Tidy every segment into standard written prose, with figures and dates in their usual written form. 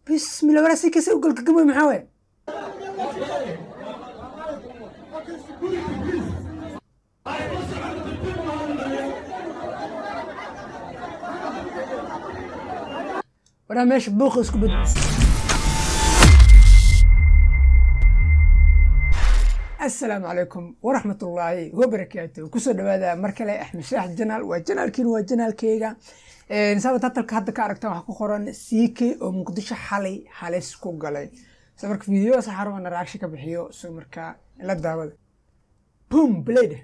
Bismillah, waraa si kasa u galkagamay, maxaa waye? Waraa meesha buuqa isku bed. Asalaamu calaykum waraxmatullaahi wabarakaatu. Kusoo dhawaada mar kale Axmed Shaax channel. Waa channelkiin, waa channelkeyga. Saaba titleka hadda ka aragtaan, waxaa ku qoran CK oo Muqdisho xalay halis ku galay. So marka videogaas waxaa rabaa reaction ka bixiyo. So marka la daawada. Boom, blade.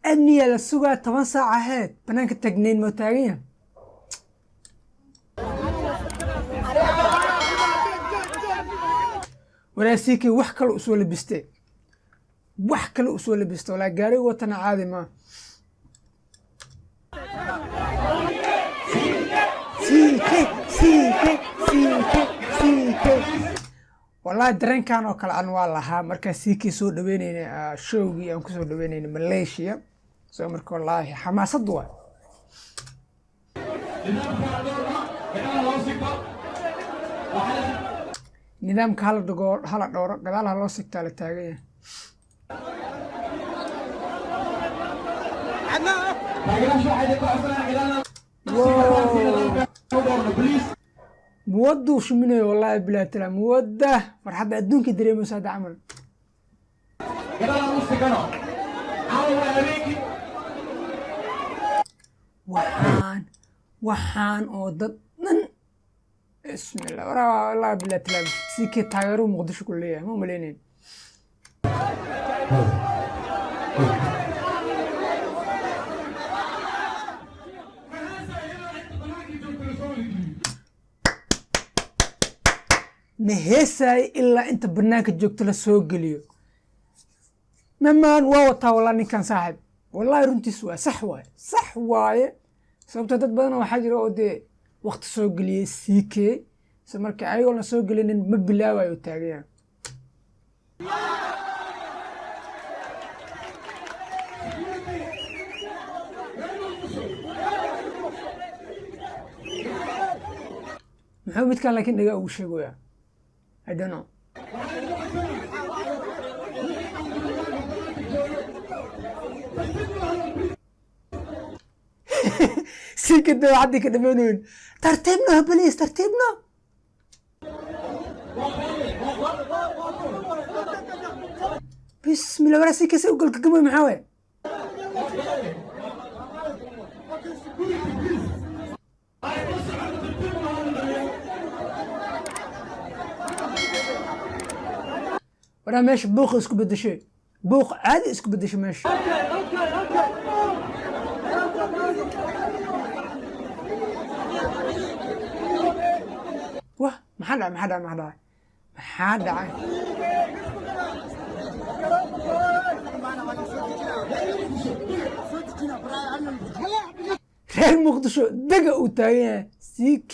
Amniya la sugaa, 10 saac aheyd banaanka tagnayn moo taagan yahay. Walaasiikii wax kale usoo labistee, wax kale usoo labiste. Walaa gaariga watana caadi maa. CK, CK, CK, CK. Wallahi dareenkan oo kale an waa lahaa markaa CK soo dhaweyneyna, showgii aan kusoo dhaweyneyna Malaysia. So marka wallaahi xamaasad waa. Nidaamka hala dhigo, hala dhowro, gadaal ha loo sigtaa la taagan yahay. Muwaduu shuminayo, wallaahi bilaa tala, muwadda farxadda adduunka dareemayso hadda camal. Waxaan oo dad dhan, bismillah, waraa wallaahi bilaa tala, CK taageeruhu Muqdisho ku leeyahay ma umaleynayn. Ma heesaayo ilaa inta banaanka joogto la soo geliyo. Mamaan waa wataa walaa ninkan saaxib, wallahi runtiis waa sax waaye, sax waaye. Sababto dad badan waxaa jira oo dee waqti soo geliyey CK. So marka ayagoo la soo gelinin ma bilaabayo taagaya. Muxuu midkan laakiin dhagaa ugu sheegoyaa? I don't know. Si ka dabeecaddii ka dhameynayn. Tartiibno, please, tartiibno. Bismillah, waraa si kasa u galkagamay, maxaa waye? Waraa meesha buuqa isku bedeshay, buuq caadi isku bedeshay meesha. Wah, maxaa dhacay? Maxaa dhacay? Maxaa dhacay? Maxaa dhacay? Reer Muqdisho dega uu taagan yahay CK.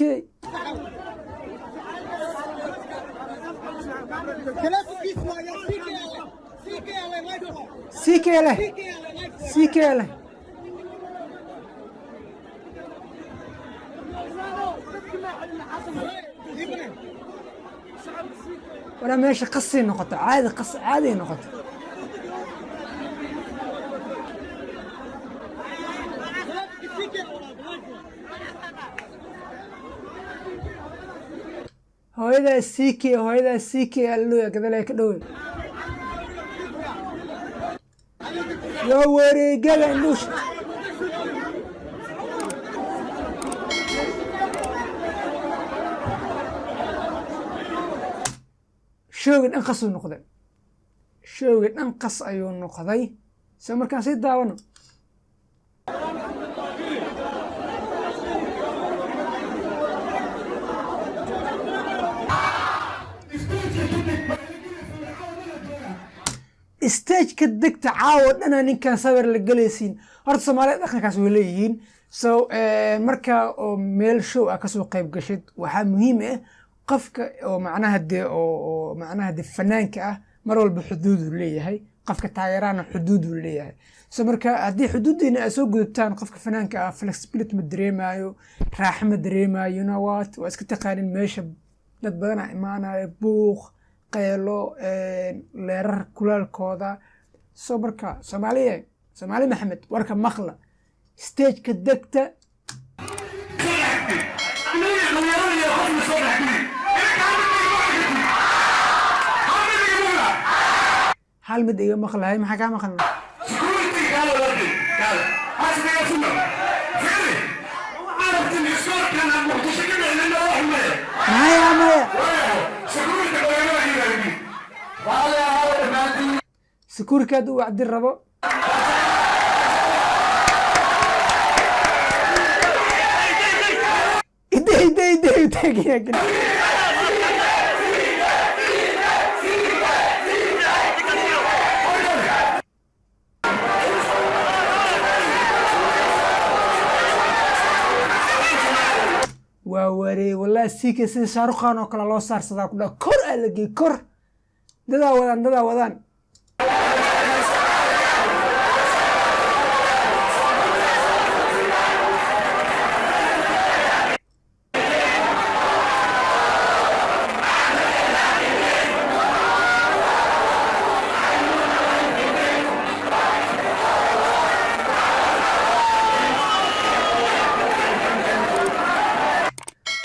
CK leh, CK leh. Waraa meesha qasay noqoto, caadi qas caadi noqoto. Hooyadaa CK, hooyadaa CK alluya gadalay ka dhowey yoo wareegada indhuusha. Showgii dhan qas uu noqday, showgii dhan qas ayuu noqday. So markaan sii daawano. Stageka degta, caawa dhanaa ninkan sawir la gelaysiin. Horta Soomaalida dhaqankaas way leeyihiin. So marka oo meel show ah kasoo qayb gashid, waxaa muhiim ah qofka oo macnaha dee oo macnaha dee fanaanka ah Mar walba xuduuduu leeyahay, qofka taageerahana xuduuduu leeyahay. So marka haddii xuduuddiina aad soo gudubtaan, qofka fanaanka ah flexibility ma dareemayo, raaxo ma dareemayo. You know what, waa iska taqaanin, meesha dad badanaa imaanayo, buuq, qeelo, leerar kulaalkooda. So marka Soomaaliya, Soomaali Maxamed, warka maqla, stageka degta. Aniga dhalinyarada iyo qofna soo dhex geli. Idinka hal mid iga maqli kartid, hal mid iga maqla. Hal mid iga maqlahay, maxaa kaa maqalna? Security kaala wardi kaala hasbiga sunna fiiri. Waxaa rabtin iskoorkan aan Muqdisho ka dhicinin oo wax maya. Maya, maya. Waayo security dhalinyarada yiraahdi. Security hadduu wacdi rabo. Ide ide ide taagaya. Waa waree, wallahi siika sida Shaarukhan oo kale loo saarsadaa ku dhaa, kor aa la geey, kor dadaa wadaan, dadaa wadaan.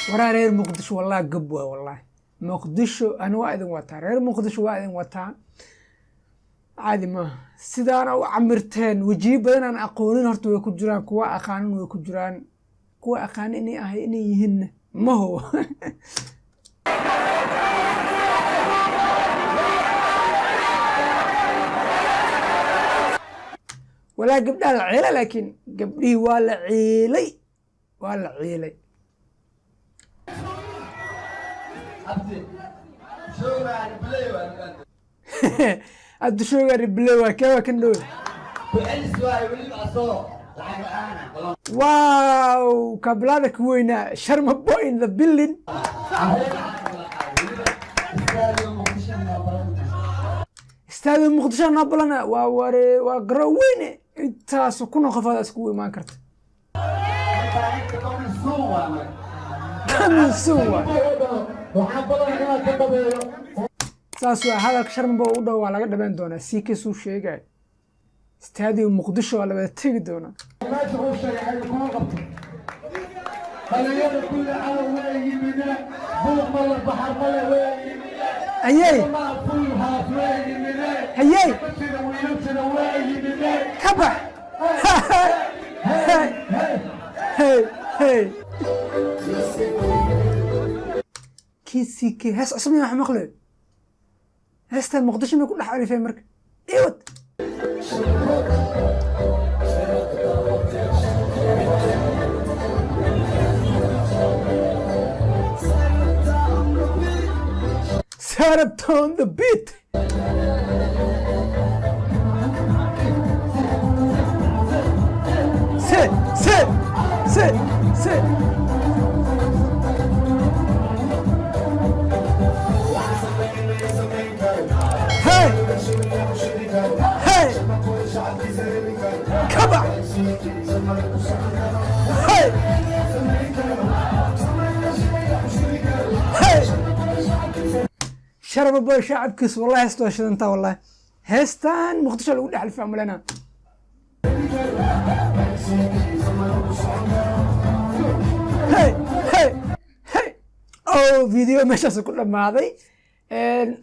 Waraa reer Muqdisho, wallahi gab waa, wallahi Muqdisho ani waa idin wataa, reer Muqdisho waa idin wataa. Caadi maaha sidaana u camirteen. Wejiyo badan aan aqoonin horta way ku jiraan, kuwa aqaanin way ku jiraan, kuwa aqaanin inay ahay inay yihiinna ma hubo. Walaa gabdhaha la ciilay, laakiin gabdhihii waa la ciilay, waa la ciilay. Abdi showga replay waa kee? Waa kan dhow. Wow, kablada ka weynaa, Sharma Boy in the building. Istaadiyo Muqdisho noo balana. Waa ware, waa garoon weyne, intaas kuna qofood iskugu imaan karta. Coming soon waay. Saas waa hadalka Sharma Boy u dhow, waa laga dhameyn doonaa. Sii kasuu sheegay, istaadiyo Muqdisho waa la wada tegi doonaa. Meesha uu sheegay ay kuma qabto. Dhalinyarada kulli cadow way yimideen, buuq male, baxar male, way yimideen. Ayey. Maa full house way yimideen. Hayey. Sida wiilashana way yimideen. Ka bax. Hey hey hey, kck hees cusub wax maqlayo. Heestan Muqdisho may ku dhex alifeen marka iwad. Set up on the beat. Sit, sit, sit, sit. Hey! Hey! Come on! Hey! Hey! Sharma Boy shacabkiis, wallahi heesta waa shidantaa, wallahi heestan Muqdisho lagu dhex alfaa malena. Hey hey hey, oh, video meeshaas ku dhammaaday.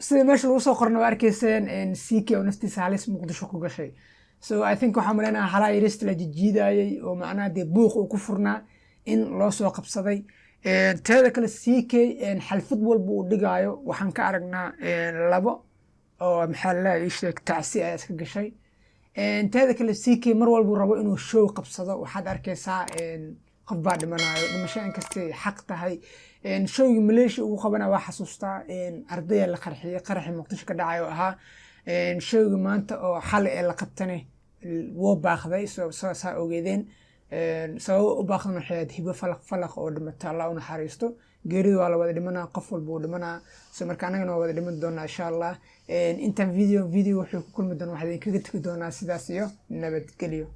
Sida meesha lagu soo qorna waa arkayseen, CK oo naftiisa halis Muqdisho ku gashay. So I think waxaan maleynayaa halaa yarista la jijiidayay oo macnaha dee buuq uu ku furnaa in loo soo qabsaday. Teeda kale, CK xalfad walba uu dhigaayo waxaan ka aragnaa labo oo maxaa la ii sheeg tacsi ayaa iska gashay. Teeda kale, CK mar walbuu rabo inuu show qabsado, waxaad arkaysaa qof baa dhimanayo. Dhimasho inkastay xaq tahay, showgii Malaysia ugu qabana waa xasuustaa, ardaya la qarxiyey, qaraxii Muqdisho ka dhacay oo ahaa. Showgii maanta oo xalay ee la qabtane wuu baaqday. Saa ogeedeen, sababa u baaqdan waxay ahayd Hibo Falaq Falaq oo dhimatay, Allah u naxariisto. Geeridu waa la wada dhimanaa, qof walba wuu dhimanaa. So marka annagana waa wada dhiman doonaa, insha Allah. Intaan video wuxuu ku kulmi doona, waxaa idinkaga tegi doonaa sidaas iyo nabadgelyo.